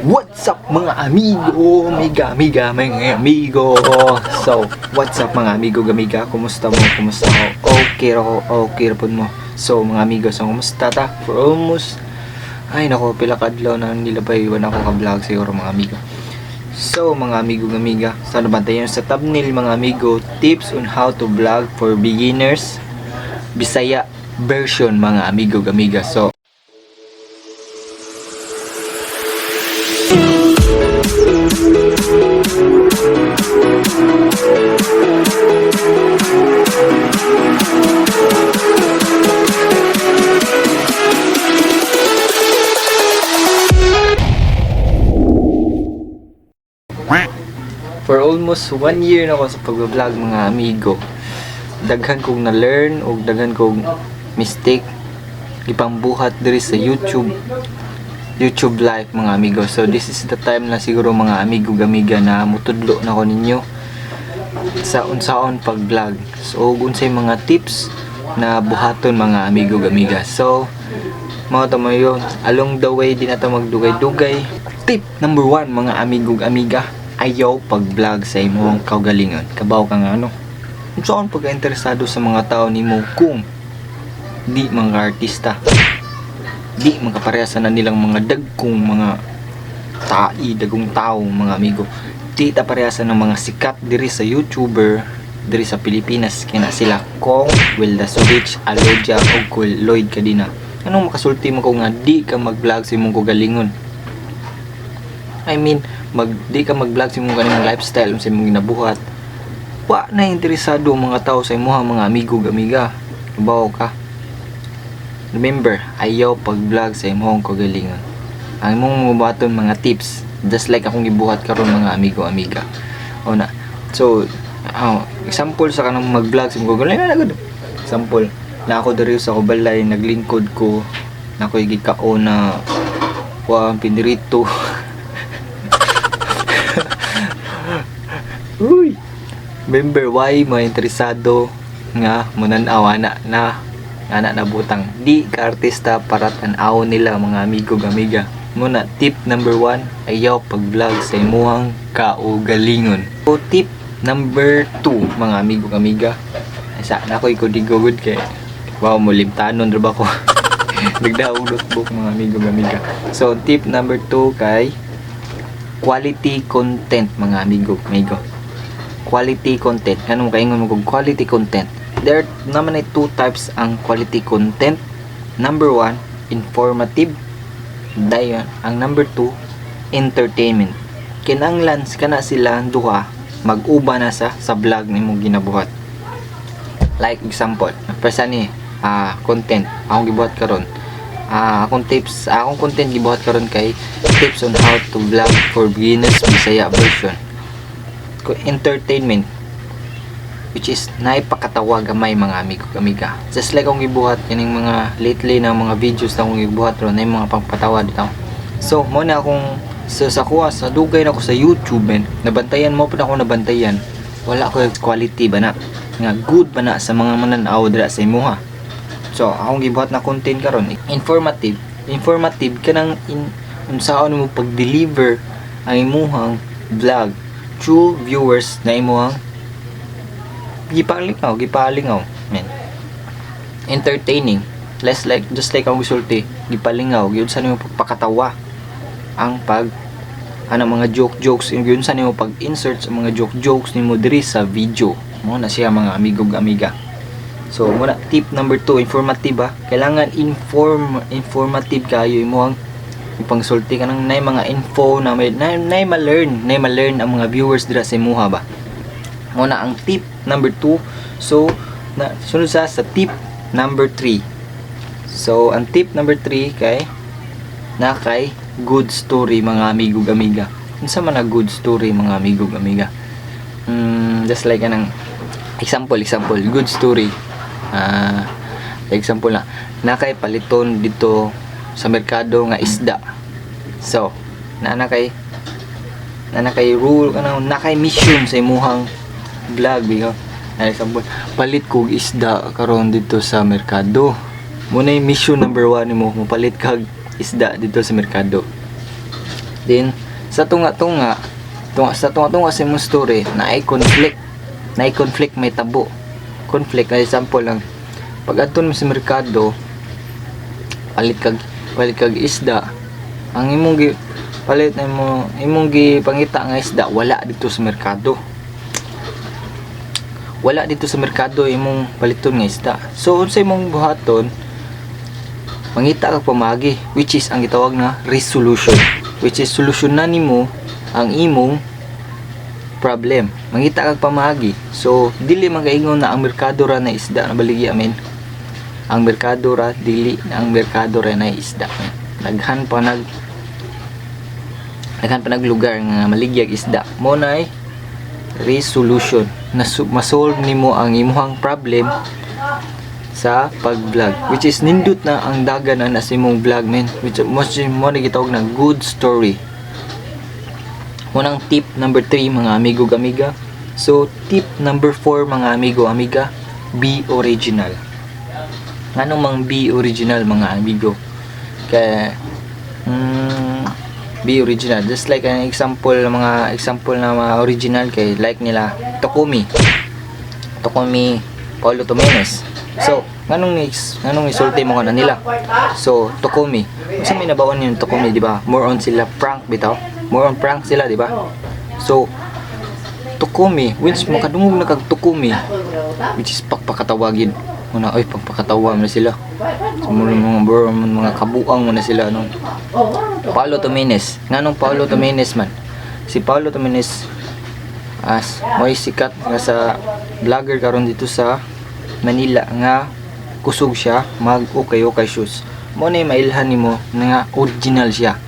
What's up, mga amigo, amiga, amiga, mga amigo? So, what's up, mga amigo, amiga? Kumusta mo? Kumusta ako? Okay ra ko, okay ra pud mo. So, mga amigo, so kumusta ta? For almost, ay nako, pila ka adlaw na nilabay, wala ako ka-vlog siguro, mga amigo. So, mga amigo, amiga, sana bantayan sa thumbnail, mga amigo, tips on how to vlog for beginners, Bisaya version, mga amigo, amiga. So, for almost one year na ako sa pag-vlog, mga amigo. Daghan kong na-learn o daghan kong mistake gipangbuhat diri sa YouTube YouTube live, mga amigo. So this is the time na siguro, mga amigo, gamiga, na mutudlo na ko ninyo sa unsaon pag-vlog. So ug unsay mga tips na buhaton, mga amigo, gamiga. So mao to mo yun. Along the way, di na ta magdugay-dugay. Tip number 1, mga amigo, amiga, ayaw pag-vlog sa imong kaugalingon. Kabaw ka nga ano. Unsaon pagka-interesado sa mga tao nimo kung di mga artista, di magkaparehasa na nilang mga dagkong mga tai, dagong tao, mga amigo? Di ta parehasa ng mga sikat diri sa YouTuber diri sa Pilipinas, kina sila Kong Wilda Sovich, Alodia ug Kul Lloyd Cadena. Anong makasulti mo ko nga di ka mag-vlog sa imong kaugalingon? I mean, di ka mag-vlog sa imong kanimong lifestyle, sa imong ginabuhat. Wa na interesado ang mga tao sa imuha, mga amigo, amiga. Kabaw ka. Remember, ayaw pag-vlog sa imong kagalingon. Ang imong mabuhaton mga tips, just like akong gibuhat karon, mga amigo, amiga. O na. So, example sa kanang mag-vlog sa imong kagalingon, na gud. Example, na ako diri sa kubalay, naglingkod ko, na ako'y gikaon na wa pinirito. Uy. Remember, why mga interesado nga munan-aw ana na ana na butang? Di ka artista para tan-aw nila, mga amigo, amiga. Muna tip number 1, ayaw pag-vlog sa imuhang kaugalingon. So, tip number 2, mga amigo, amiga. Ay, sa na ako'y kodigo gud kay wow mo limtanon ra ba ko. Nagdaog notebook, mga amigo, amiga. So tip number 2 kay quality content, mga amigo, amigo. Quality content. Ano mo kaingon mo kung quality content? There naman ay two types ang quality content. Number 1, informative. Dayon, ang number 2, entertainment. Kinanglan kana sila duha mag-uba na sa vlog nimo ginabuhat. Like example, first ani content akong gibuhat karon. Akong tips, akong content gibuhat karon kay tips on how to vlog for beginners Bisaya version. Entertainment, which is naipakatawa gamay, mga amigo, amiga. Just like akong gibuhat kining mga lately na mga videos na akong gibuhat ron, na mga pangpatawa dito. So mo na akong so, sa kuha sa dugay na ko sa YouTube, man, nabantayan mo pa na ako, nabantayan wala ko quality ba na nga good ba na sa mga mananaw dira sa imuha. So akong gibuhat na content karon, informative. Informative kanang in unsaon mo pag-deliver ang imuhang vlog through viewers na imuhang gipalingaw, gipalingaw, man. Entertaining, less like just like ang gisulti, gipalingaw gyud sa nimo pagpakatawa ang pag ano mga joke jokes yun sa nimo pag insert sa mga joke jokes nimo diri sa video mo na siya, mga amigo, amiga. So muna tip number 2, informative ba, kailangan informative kayo imong ipangsulti ka nang nay mga info na may nay ma-learn, nay ma-learn ang mga viewers dira sa imuha ba. Muna ang tip number 2. So na sunod sa tip number 3. So ang tip number 3 kay na kay good story, mga amigo, amiga. Unsa man na good story, mga amigo, amiga? Just like anang example example good story, example na na kay paliton dito sa merkado nga isda. So na kay rule kanang na kay mission sa imuhang vlog bigo. Ay, example, palit kog isda karon dito sa merkado. Mo na yung mission number 1 nimo, mopalit kag isda dito sa merkado. Then sa tunga-tunga tunga, sa tunga-tunga sa imong story naay conflict, naay conflict, may tabo conflict. Na example lang, pag adton mo sa merkado, palit kag isda, ang imong gi palit na imo, imong gipangita nga isda, wala dito sa merkado, wala dito sa merkado imong paliton nga isda. So unsa imong buhaton? Mangita ka pamagi, which is ang gitawag na resolution, which is solusyonan nimo ang imong problem. Mangita kag pamagi. So dili man kaingon na ang merkado ra na isda na baligya, men. Ang merkado ra, dili na ang merkado ra na isda. Daghan pa naglugar nga maligyag isda. Mo nay resolution na masolve nimo ang imuhang problem sa pag-vlog, which is nindot na ang dagan na sa imong vlog, men, which mo mo na gitawag na good story. Unang tip number 3, mga amigo, amiga. So tip number 4, mga amigo, amiga, be original. Ngano mang be original, mga amigo? Kaya be original, just like an example, mga example na mga original kay like nila Tokumi Tokumi, Paulo Tomenes. So nganong isulti mo kana nila? So Tokumi, unsa may nabaon yung Tokumi, di ba? More on sila prank bitaw, more on prank sila, di ba? So Tokumi, which makadungog na kag Tokumi, which is pakpakatawagin muna, ay, pagpakatawa mo na sila. So, mga bro, mga kabuang mo na sila, no? Paulo Tomenes. Nganong Paulo Tomenes man? Si Paulo Tomenes as mo'y sikat nga sa vlogger karon dito sa Manila nga kusog siya mag okay okay shoes. Mo na mailhan nimo nga original siya.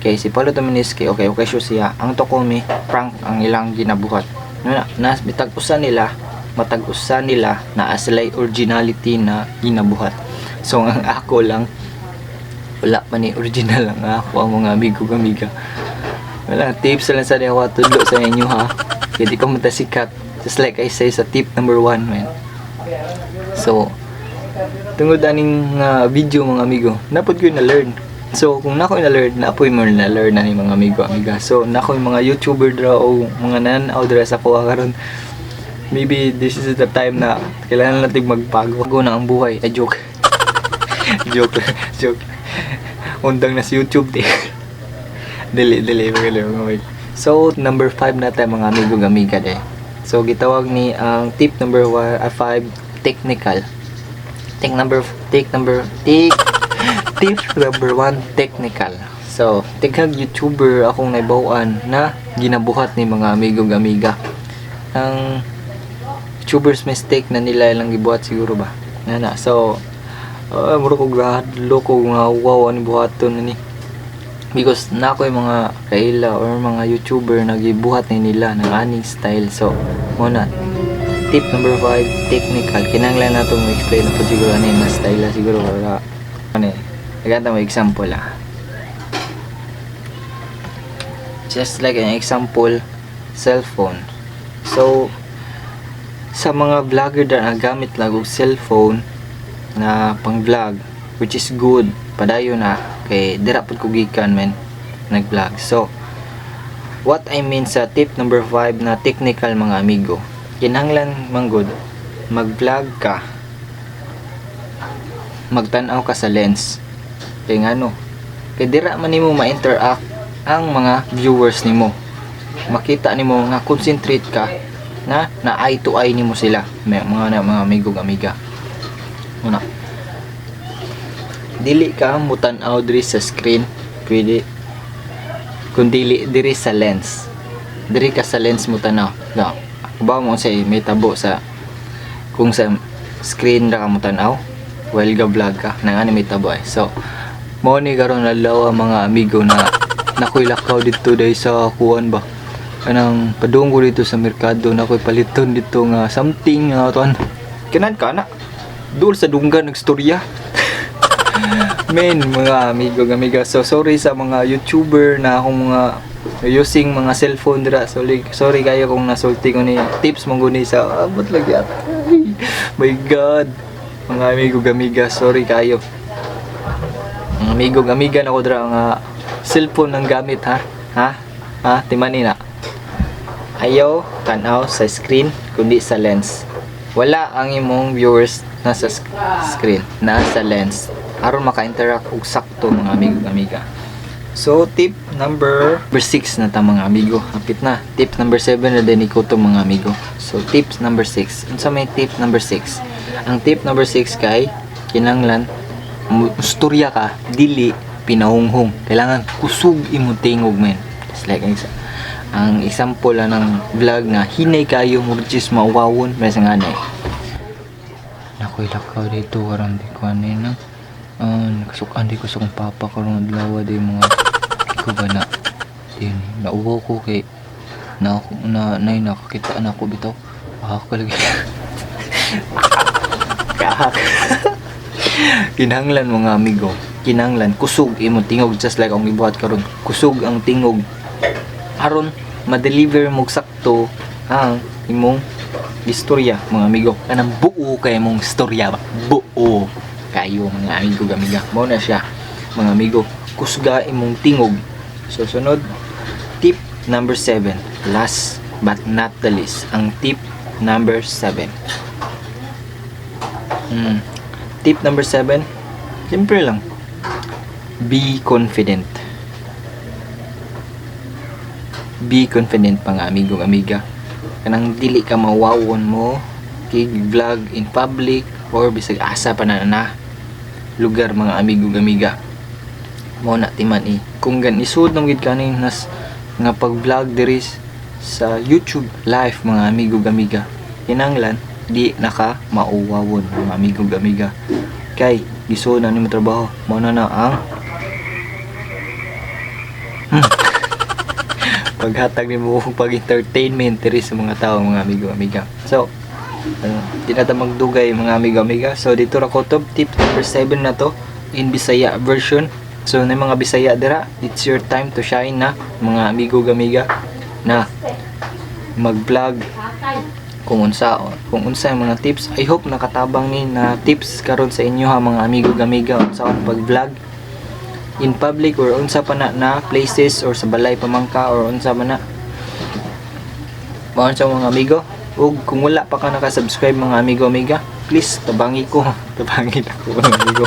Kay si Paulo Tomenes kay okay okay shoes siya. Ang Tokumi, prank ang ilang ginabuhat. No na, nas bitag usa nila, matag usa nila naa sila'y originality na ginabuhat. So ang ako lang, wala pa ni original lang ako ang mga amigo, amiga. Wala, tips lang sa ako tudlo sa inyo ha. Kaya di ko matasikat. Just like I say sa tip number 1, man. So, tungod aning video, mga amigo, napod ko na-learn. So, kung nako na-learn, napoy mo na-learn na ni mga amigo, amiga. So, nako yung mga YouTuber dra o mga nan-aw dra sa kuha karon. Maybe this is the time na kailangan natin magbago. Bago na ang buhay. Ay, joke. Joke. Joke. Undang na sa YouTube, di. Dili, dili, mga mga. So, number 5 na tayo, mga amigo, amiga de. So, gitawag ni ang tip number 5, technical. Take number, take, tip number 1, technical. So, tighag YouTuber akong naibawan na ginabuhat ni mga amigo, amiga. Ang YouTubers mistake na nila ilang gibuhat siguro ba. Na na. So, muro ko gahadlo ko nga wow ani buhaton ni. Because na ako yung mga kaila or mga YouTuber na gibuhat ni nila ng aning style. So, mo na. Tip number 5, technical. Kinahanglan na mo explain na po siguro ano yung na style na siguro para ano eh. Naganta mo example ah. Just like an example, cellphone. So, sa mga vlogger na gamit lang og cellphone na pang vlog, which is good, padayon na kay dira pud ko gikan, men, nag-vlog. So what I mean sa tip number 5 na technical, mga amigo, kinahanglan manggod mag-vlog ka, magtan-aw ka sa lens. Kay ngano? Kay dira man nimo ma-interact ang mga viewers nimo, makita nimo nga concentrate ka na na eye to eye nimo sila. May mga na, mga amigo, amiga. Una, dili ka mutan-aw diri sa screen, pwede kung dili diri sa lens. Diri ka sa lens mo tanaw no ba mo sa may tabo sa kung sa screen ra ka mo tan-aw while ga vlog ka nang ani may tabo ay. So mo ni karon adlaw, mga amigo, na nakoy lakaw dito dahil sa kuan ba, kanang padung ko dito sa merkado, nakoy paliton dito nga something nga tuan kinan ka na dool sa dunggan nagstorya, men, mga amigo, amiga. So sorry sa mga YouTuber na akong mga using mga cellphone dira. Sorry, sorry kayo kung nasulti ko ni tips mo guni sa abot lagi at my God, mga amigo, amiga, sorry kayo, mga amigo, amiga na ko dira nga. Cellphone ang gamit, ha? Ha? Ha? Timani na. Ayaw tanaw sa screen kundi sa lens. Wala ang imong viewers nasa screen, nasa lens. Aron maka-interact og sakto, mga amigo, amiga. So, tip number 6 na ta, mga amigo. Hapit na. Tip number 7 na din ko to, mga amigo. So, tips number 6. Unsa may tip number 6? Ang tip number 6 kay kinanglan istorya ka, dili pinahunghong. Kailangan kusog imong tingog, men. It's like ang example lang ng vlog nga hinay kayo mo which is mauwawon may sa nganay. Nakoy lakaw dito karon, di ko ano na. Ah, nakasukan di ko sa kong papa karon adlaw di mga ko ba na din nauwaw ko kay na na nay nakakita na ako bitaw. Ako lagi. Kahak. Kinahanglan, mga amigo, kinahanglan kusog imong tingog, just like ang gibuhat karon. Kusog ang tingog aron ma-deliver mo sakto ang imong istorya, mga amigo. Kanang buo kay imong istorya ba, buo kayo, mga amigo, amiga. Mao na siya, mga amigo, kusga imong tingog. So sunod, tip number 7, last but not the least, ang tip number 7. Tip number 7, simple lang, be confident. Be confident, mga amigo, amiga. Kanang dili ka mawawon mo kig vlog in public or bisag asa pa na na lugar, mga amigo, amiga. Mao na timan eh kung gan isud na gid kaning nas nga pag-vlog diri sa YouTube live, mga amigo, amiga, kinanglan di naka mauwawon, mga amigo, amiga, kay gisuod na nimo trabaho. Mao na na ang paghatag nimo og pag-entertainment diri sa mga tao, mga amigo, amiga. So ano, di na ta magdugay, mga amigo, amiga. So dito ra ko to, tip number 7 na to in Bisaya version. So na mga Bisaya dira, it's your time to shine na, mga amigo, amiga, na mag-vlog kung unsa ang mga tips. I hope nakatabang ni na tips karon sa inyo ha, mga amigo, amiga, unsa ang pag-vlog in public or unsa pa na na places or sa balay pa man ka or unsa man na. Mao sa mga amigo. Ug kung wala pa ka naka-subscribe, mga amigo, amiga, please tabangi ko, tabangi ako, mga amigo.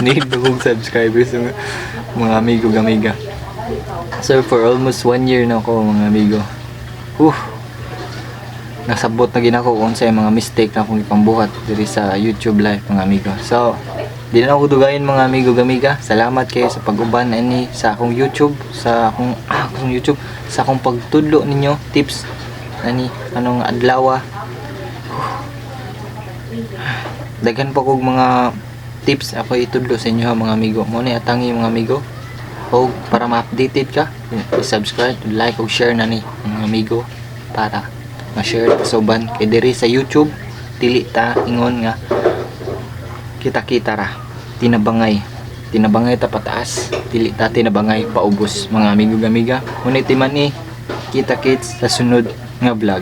Need na kong subscribers, mga amigo, amiga. So for almost one year na ako, mga amigo. Nasabot na gina ko kung sa mga mistake na akong ipambuhat diri sa YouTube live, mga amigo. So di na ako dugayin, mga amigo, amiga. Salamat kayo sa pag-uban ani sa akong YouTube, sa akong YouTube, sa akong pagtudlo ninyo tips ani anong adlaw. Daghan pa kog mga tips ako itudlo sa inyo ha, mga amigo. Mo ni atangi, mga amigo. O para ma-updated ka, i-subscribe, like ug share na ni, mga amigo, para ma-share sa uban kay diri sa YouTube dili ta ingon nga kita-kita ra. Tinabangay, tinabangay ta pataas, dili ta tinabangay paubos, mga amigo, amiga. Ngunit man ni kita kits sa sunod nga vlog.